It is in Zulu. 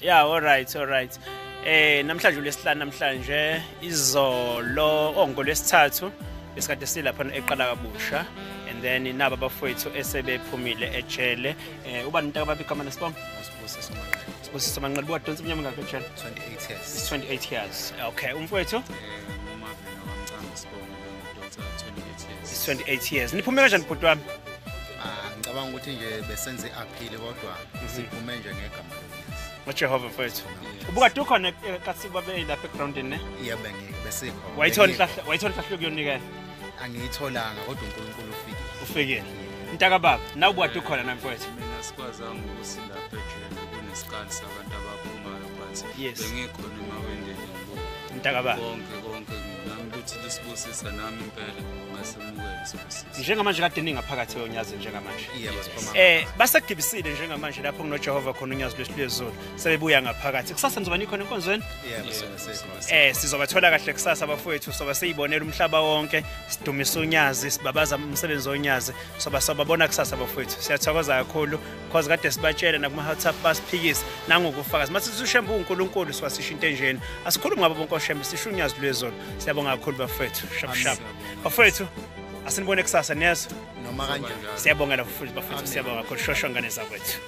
Yeah, all right, all right. Namhlanje uLwesihlanu, namhlanje izolo ongolwesithathu besikade silapha eqala kabusha, and then naba abafowethu esebephumile ejele. Ubani mntaka baba igama nesibongo? Usibusiso Manqele. Sibusiso Manqele, buwadonsa iminyaka mingaki ejele? 28 years. It's 28 years. Okay, umfowethu? UMarvin waMcambi sibongo, ngidonsa 28 years. It's 28 years. Niphume kanjani bhuti wami? Ah, ngicabanga ukuthi nje besenze i-appeal, kodwa siphume nje ngegama loNyazi. NgoJehova mfowethu. Ubukade ukhona kathi babe lapha egroundini ne? Yebo, besikhona. Wayithola inhlahla, wayithola inhlahla yokuyonikela? Angiyitholanga, kodwa uNkulunkulu ufikile. Ufikile. Mntaka baba, nawe ubukade ukhona na mfowethu? Mina sikwazanga ukuthi lapha ejele kunesikali sabantu abaphumayo, but bengikhona emawendeni ngibuka. Mntaka baba. Konke konke nami ukuthi lisibusisa nami impela ngasemukela isibusiso. Njengamanje kade ningaphakathi yoNyazi njengamanje. Yebo, siphuma. Basegibisile njengamanje lapho kunoJehova khona uNyazi lwesiphezulu. Sebebuya ngaphakathi. Kusasa nizoba nikhona enkonzweni? Yebo, sizoba. Sizobathola kahle kusasa abafowethu, soba seyibonela umhlaba wonke, sidumisa uNyazi, sibabaza umsebenzi woNyazi, soba sobabona kusasa abafowethu. Siyathokoza kakhulu because kade sibatshele nakuma WhatsApp basiphikisa nangokufakaza. Mase sishembe uNkulunkulu siwasisho into enjena. Asikhulumi ngabo bonke oshembe, sisho uNyazi lwezulu. Siyabonga kakhulu bafowethu. Shap shap. Bafowethu, asinibone kusasa niyezwa. Noma kanjani. Siyabonga bafowethu, siyabonga kakhulu. Shosho ngane zakwethu.